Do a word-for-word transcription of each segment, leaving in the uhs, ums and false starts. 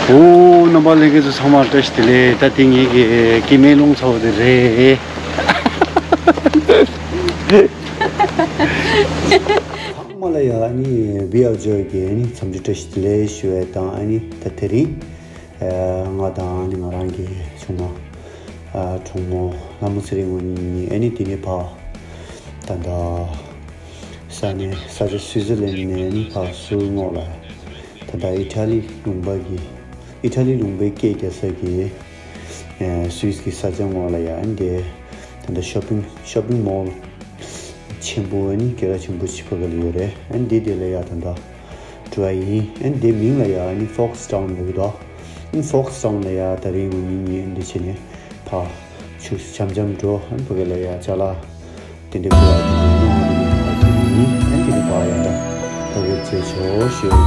ཨོ། རྣམ་པ་ལྷན་རྒྱས་ཚོ་ཚང་མར་བཀྲ་ཤིས་བདེ་ལེགས། ད་དེ་ངེད་ཀྱི་སྐྱེ་དམན་རླུང་ཚ་བོ་དེ་རེད། ཚང་མ་ལ་ཡ་ཨ་ནི་བི་ཨར་ཇོ་ཡི་གི་ཨ་ནི་འཚམས་འདྲི་བཀྲ་ཤིས་བདེ་ལེགས་ཞུ་བ་དང་། ཨ་ནི་ད་དེ་རིང་ཨ་ང་དང་ཨ་ནི་ང་རང་གི་ཆུང་མ་ཨ་གྲོགས་མོ་ལྷ་མོ་ཚེ་རིང་ངོ་གཉིས་ཨ་ནི་དེ་ནས་ཕར་ད་ད་ས་གནས་ས་ཆ་སུའི་ཙི་ལན་ནས་ཨ་ནི་ཕར་སུད་ངོགས་ལ་ད་ད་ཨི་ཊ་ལི་ལུང་པ་གི་ཨི་ཊ་ལི་ལུང་པའི་སྐད་རྒྱག་ས་གི་ཨ་སུད་སི་གི་ས་ཆ་ངོགས་ལ་ཡ་ཨ་ནི་དེ་ད་ད་ཤོ་པིང་ཤོ་པིང་མོལ་ཆེན་པོ་ཨ་ནི་སྐད་གྲགས་ཆེན་པོ་ཅིག་ཕ་གི་ལ་ཡོད་རེད། ཨ་ནི་དེ་དེ་ལ་ཡ་ད་ད་འགྲོ་བ་ཡིན། ཨ་ནི་དེ་མིང་ལ་ཡ་ཨ་ནི་ཕོག་སི་ཊའུན་ལབ་ཀྱི་འདུག་ཨ་ནི་ཕོག་སི་ཊའུན་ལ་ཡ་ད་རིང་ངོ་གཉིས་གཉིས་ཨ་ནི་དེ་བྱས་ནས་ཕར་ཆུ་འཇམ་འཇམ་འགྲོ། ཨ་ནི་ཕ་གི་ལ་ཡ་ཅ་ལག་དེ་འདྲའི་སྐོར་ལ་དེ་འདྲའི་སྣང་བ་དེ་འདྲའི་ཡོད་པ་དེ་ཡིན། ཨ་ནི་དེ་འདྲའི་བར་ཡང་ད་ཕ་གི་མཛད་ཆོག་ཞུ།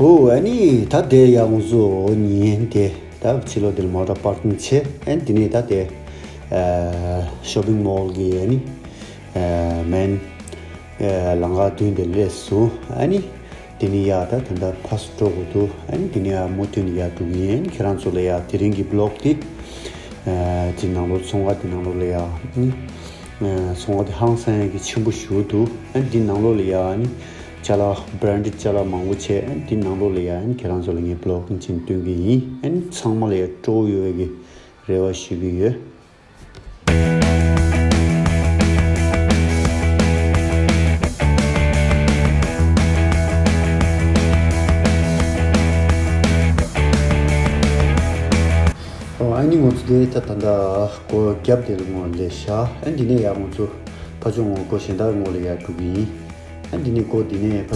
ཨོ། ཨ་ནི་ད་དེ་ཡ་ང་ཚོ་ཉིན་དེ་ད་ཕྱི་ལོགས་དེ་ལ་མོ་ཊ་པར་ཀིང་བྱས། ཨ་ནི་དེ་ནས་ད་དེ་ཨ་ཤོ་པིང་མོལ་གི་ཨ་ནི་ཨ་མེན་ཨ་ལམ་ཁ་མདུན་དེ་སླེབས་སོང་། ཨ་ནི་དེ་ནས་ཡ་ད་ད་ལྟ་ཕར་ཚུར་འགྲོ་དགོས་འདུག་ཨ་ནི་དེ་ནས་ཡ་མུ་མཐུད་ནས་ཡ་འགྲོ་གི་ཡིན། ཁྱེད་རང་ཚོ་ལ་ཡ་དེ་རིང་གི་བི་ལོག་དེ་ཨ་དེ་ནང་ལོགས་ཚོང་ཁང་དེ་ནང་ལོགས་ལ་ཡ་ཨ་ནི་ཨ་ཚོང་ཁང་དེ་ཧང་སང་ཡ་གི་ཆེན་པོ་ཞེ་པོ་འདུག་ཨ་ནི་དེ་ནང་ལོགས་ལ་ཡ་ཨ་ནི་ཅ་ལག་བྷི་རན་ཌེཌ་ཅ་ལག་མང་པོ་བྱས། ཨ་ནི་དེ་ནང་ལོགས་ལ་ཡ་ཨ་ནི་ཁྱེད་རང་ཚོ་ལ་ངས་བི་ལོག་ཅིག་སྟོན་གི་ཡིན། ཨ་ནི་ཚང་མ་ལ་ཡ་སྤྲོ་པོ་ཡོད་པའི་གི་རེ་བ་ཞུ་གི་ཡོད། ཨོ། ཨ་ནི་ང་ཚོ་དེ་ད་ད་ལྟ་སྒོ་རྒྱབ་དེ་ལ་ངོ་ལས་ཤག་ཨ་འདི་ནས་ཡར་ང་ཚོ་ཕ་ཕྱོགས་ངོ་སྒོ་གཞན་དག་ངོ་ལ་ཡར་འགྲོ་གི་ཡིན། ཨ་འདི་ནས་སྒོ་འདི་ནས་ཕ།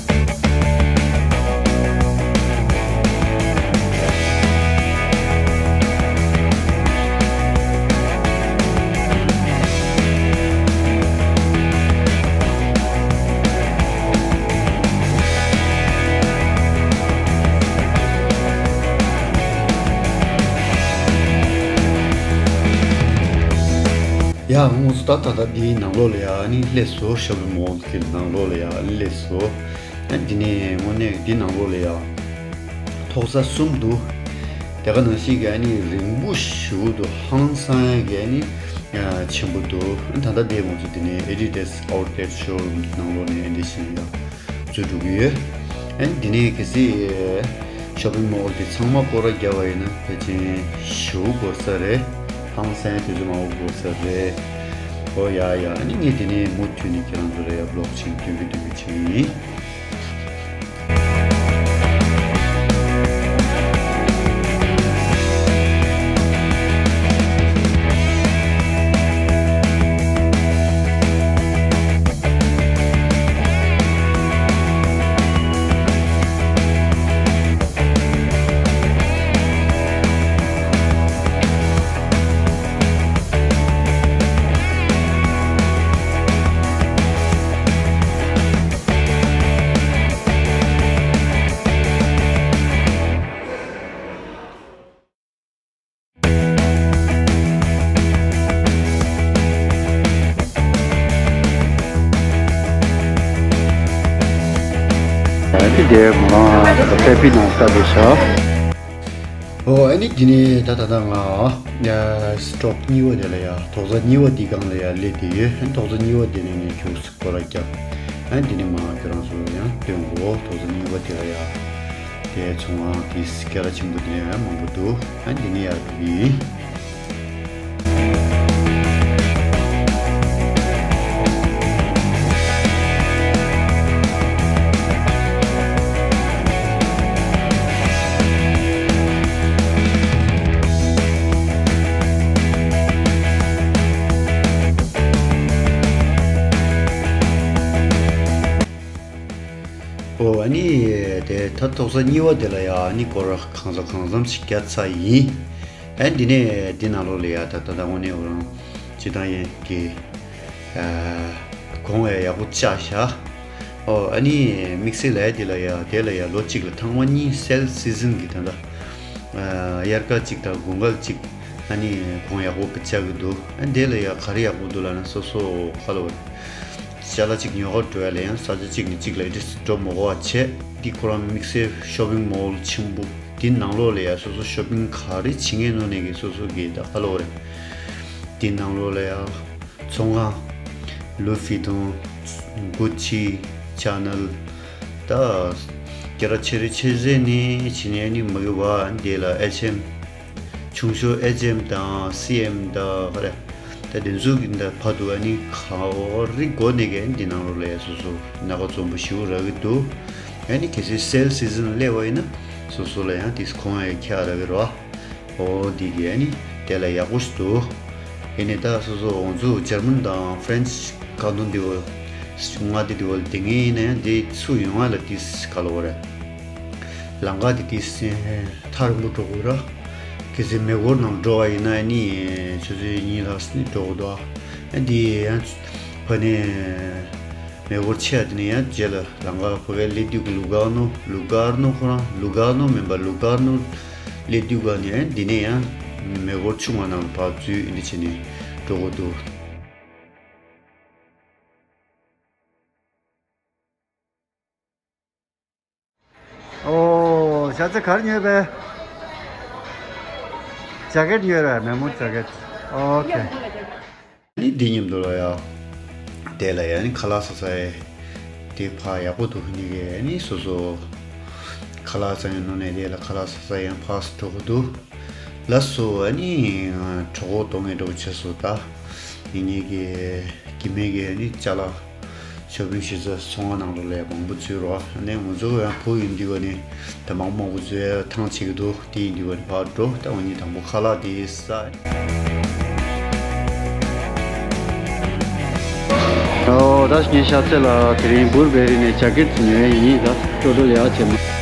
ཡ། ང་ཚོ་ད་ད་ལྟ་འདིའི་ནང་ལོགས་ལ་ཡ་ཨ་ནི་སླེབས་སོང་། ཤོ་པིང་མོལ་གྱི་ནང་ལོགས་ལ་ཡ་ཨ་ནི་སླེབས་སོང་། ཨ་འདི་ནས་དངོས་གནས་འདི་ནང་ལོགས་ལ་ཡ་ཐོག་ས་གསུམ་འདུག་དེ་ག་ནང་བཞིན་གྱི་ཨ་ནི་རིང་པོ་ཞེ་པོ་འདུག་ཧང་སང་ཡ་གི་ཨ་ནི་ཆེན་པོ་འདུག་ཨ་ད་ལྟ་འདི་ང་ཚོ་འདི་ནས་ཨེ་ཌི་ཌ་སི་ཨའུཊ་ལེཊ་ཤོ་རུམ་ནང་ལོགས་ནས་ཨ་འདི་བཞིན་ཡ། བཙུགས་འགྲོ་གི་ཡོད། ཨ་ནི་འདི་ནས་གལ་སྲིད་ཤོ་པིང་མོལ་དེ་ཚང་མ་སྐོར་ར་བརྒྱབ་པ་ཡིན་ན་ཕལ་ཆེར་ཞེ་པོ་འགོར་ས་རེད། ཧང་སང་དུས་ཚོད་མང་པོ་འགོར་ས་རེད། ཨོ་ཡ་ཡ། ཨ་ནི་ངས་འདི་ནས་མུ་མཐུད་ནས་ཁྱེད་རང་ཚོ་ལ་ཡ་བི་ལོག་ཅིག་སྟོན་གི་སྟོན་གི་བྱེད་ཀྱི་ཡིན། ཨ་ནི་དེ་མ་པེ་པི་ནང་ལྟ་བུ་ཤ། ཨོ། ཨ་ནི་དེ་ནས་ད་ད་ད་ང་ཡ་སི་ཊོབ་གཉིས་པ་དེ་ལ་ཡ་ཐོག་ས་གཉིས་པ་དེ་སྒང་ལ་ཡ་སླེབས་བསྡད་ཡོད། ཨ་ནི་ཐོག་ས་གཉིས་པ་དེ་ནས་ངས་ཁྱུག་ཙམ་སྐོར་ར་བརྒྱབ། ཨ་ནི་དེ་ནས་མ་ཁྱེད་རང་ཚོ་ཡང་སྟོན་གོ། ཐོག་ས་གཉིས་པ་དེ་ལ་ཡ། དེ་ཚོང་ཁང་དེ་སྐད་གྲགས་ཆེན་པོ་དེ་ནས་ཡང་མང་པོ་འདུག་ཨ་འདི་ནས་ཡར་འགྲོ་གི་ཡིན། ཨོ། ཨ་ནི་དེ་ད་ཐོག་ས་གཉིས་པ་དེ་ལ་ཡ་ཨ་ནི་སྐོར་ར་གང་ས་གང་འཚམ་ཞིག་བརྒྱབ་ཚར་ཡིན། ཨ་འདི་ནས་འདི་ནང་ལོགས་ལ་ཡ་ད་ད་ད་དངོས་གནས་འོ་རང་སྤྱིར་བཏང་ཡན་གྱི་ཨ་གོང་བས་ཡག་པོ་བཅག་ཤག་ཨོ། ཨ་ནི་དམིགས་བསལ་ལ་ཡ་དེ་ལ་ཡ་དེ་ལ་ཡ་ལོ་གཅིག་ལ་ཐེངས་མ་གཉིས་སེལ་སི་ཛན་གྱི་ད་ད་ཨ་དབྱར་ཁ་གཅིག་དང་དགུན་ཁ་གཅིག་ཨ་ནི་གོང་ཡག་པོ་ཆགས་ཀྱི་འདུག་ཨ་འདི་ལ་ཡ་ག་རེ་ཡག་པོ་འདུག་ལབ་ན། སོ་སོ་ཁ་ལོ་ཅ་ལག་ཅིག་ཉོ་གར་འགྲོ་ཡ་ལ་ཡང་ས་ཆ་གཅིག་ནས་གཅིག་ལ་ཨེ་འདྲས་འགྲོ་མི་དགོས་པ་བྱས། འདི་ཁོ་རང་དམིགས་བསལ་ཤོ་པིང་མོལ་ཆེན་པོ་འདི་ནང་ལོགས་ལ་ཡ་སོ་སོ་ཤོ་པིང་ག་རེ་བྱེད་མཁན་ནོ་ནས་གི་སོ་སོ་གི་ད་ཁ་ལོ་རེད། འདི་ནང་ལོགས་ལ་ཡ་ཚོང་ཁང་། ལུའི་ཕི་ཏོང་། གུ་ཅི། ཅ་ནལ། ད་སྐད་གྲགས་ཆེ་རེ་ཆེ་ཟེར་ནས་བྱེད་ནས་ནི་མ་གི་བ་འདི་ལ་ཨེཆ་ཨེམ། ཆུང་ཤོས་ཨེཆ་ཨེམ་དང་སི་ཨེམ་དང་ག་རེ། ད་དེ་ཚོ་གི་ད་ཕ་དུ་ཨ་ནི་ག་རེ་དགོས་ནས་གན་འདི་ནང་ལོགས་ལ་ཡ་སོ་སོ་སྣ་ཁ་འཛོམས་པོ་ཞིག་རག་གི་འདུག་ཨ་ནི་གལ་སྲིད་སེལ་སི་ཛན་སླེབས་པ་ཡིན་ན་སོ་སོ་ལ་ཡང་དེ་གོང་ཡ་ཁྱད་རག་གི་རེད་བ། ཨོ་འདི་གི་ཨ་ནི་དེ་ལ་ཡག་པོ་ཞིག་འདུག་ཨ་ནི་ད་སོ་སོ་ང་ཚོ་འཇར་མན་དང་ཧྥ་རན་སི་ཁ་འདོན་འདི་བ། མངའ་སྡེ་འདི་བ་ལ་དེ་ངེས་ཡིན་ན་ཡང་འདི་ཚུར་ཡོང་བ་ལ་དེ་ག་ལ་བ་རེད། ལམ་ཁ་དེ་དེ་ཐག་རིང་པོ་འགྲོ་དགོས་ར། གལ་སྲིད་མེ་འཁོར་ནང་འགྲོ་བ་ཡིན་ན་ནི་ཆུ་ཚོད་གཉིས་ལྷག་ཙམ་འགྲོ་དགོས་འདུག་ཨ་འདི་ཡང་ཕ་ནས་མེ་འཁོར་ཆེ་བ་དེ་ནས་ཡང་རྗེས་ལ་ལམ་ཁ་ཕ་གའི་སླེབས་དུས་ཀྱི་ལུ་གར་ནོ། ལུ་གར་ནོ་ཁོ་རང་ལུ་གར་ནོ་མིན་པ་ལུ་གར་ནོ་སླེབས་དུས་ཀ་ནས་ཡང་འདི་ནས་ཡང་མེ་འཁོར་ཆུང་བ་ནང་ལ་ཕར་འཛུལ་ཨེ་འདྲ་བྱས་ནས་འགྲོ་དགོས་འདུག་ཨོ། ཤ་ཚ་ག་རེ་ཉོས་པས། ཇ་ཀེཊ་ཉོས་ར། མེ་མོ་ཇ་ཀེཊ། ཨོ་ཁེ། ནི་འདི་མཉམ་དུ་ལ་ཡ། དེ་ལ་ཡ་ནི་ཁ་ལག་ཟ་ས་ཡ། དེ་ཕ་ཡག་པོ་འདུག་ནི་གས་ནི་སོ་སོ། ཁ་ལག་ཟ་ཡ་ནོ་ནས་དེ་ལ་ཁ་ལག་ཟ་ས་ཡང་ཕ་སུ་འགྲོ་གི་འདུག་ལ་སོ་ཨ་ནི་གྲོད་ཁོག་ལྟོགས་ངེས་འགྲོ་བྱེད་སོ་ད། ཡིན་ནི་གི་གི་མེད་གི་ཨ་ནི་ཅ་ལག་ཤོ་པིང་ཞེ་ས་ཚོང་བ་ནང་ལོགས་ལས་མང་པོ་འཛུལ་རོགས། ཨ་ནི་ང་ཚོ་ཡང་བུ་ཡིན་དུས་ཀ་ནི་ད་མང་མང་པོ་འཛུལ་ཡ་ཐང་ཆད་གི་འདུག་དེ་ཡིན་དུས་ཀ་ནི་ཕར་འགྲོ། ད་ང་གཉིས་དང་པོ་ཁ་ལག་དེ་ཟ། ཨོ་ད་ངས་ཤ་ཚ་ལ་དེ་རིང་བུར་བེ་རི་ནས་ཇ་ཀེཊ་ཉོས་ཡིན། ད་སྤྲོ་སྤྲོ་ལས་ཡག་བྱེད་མ།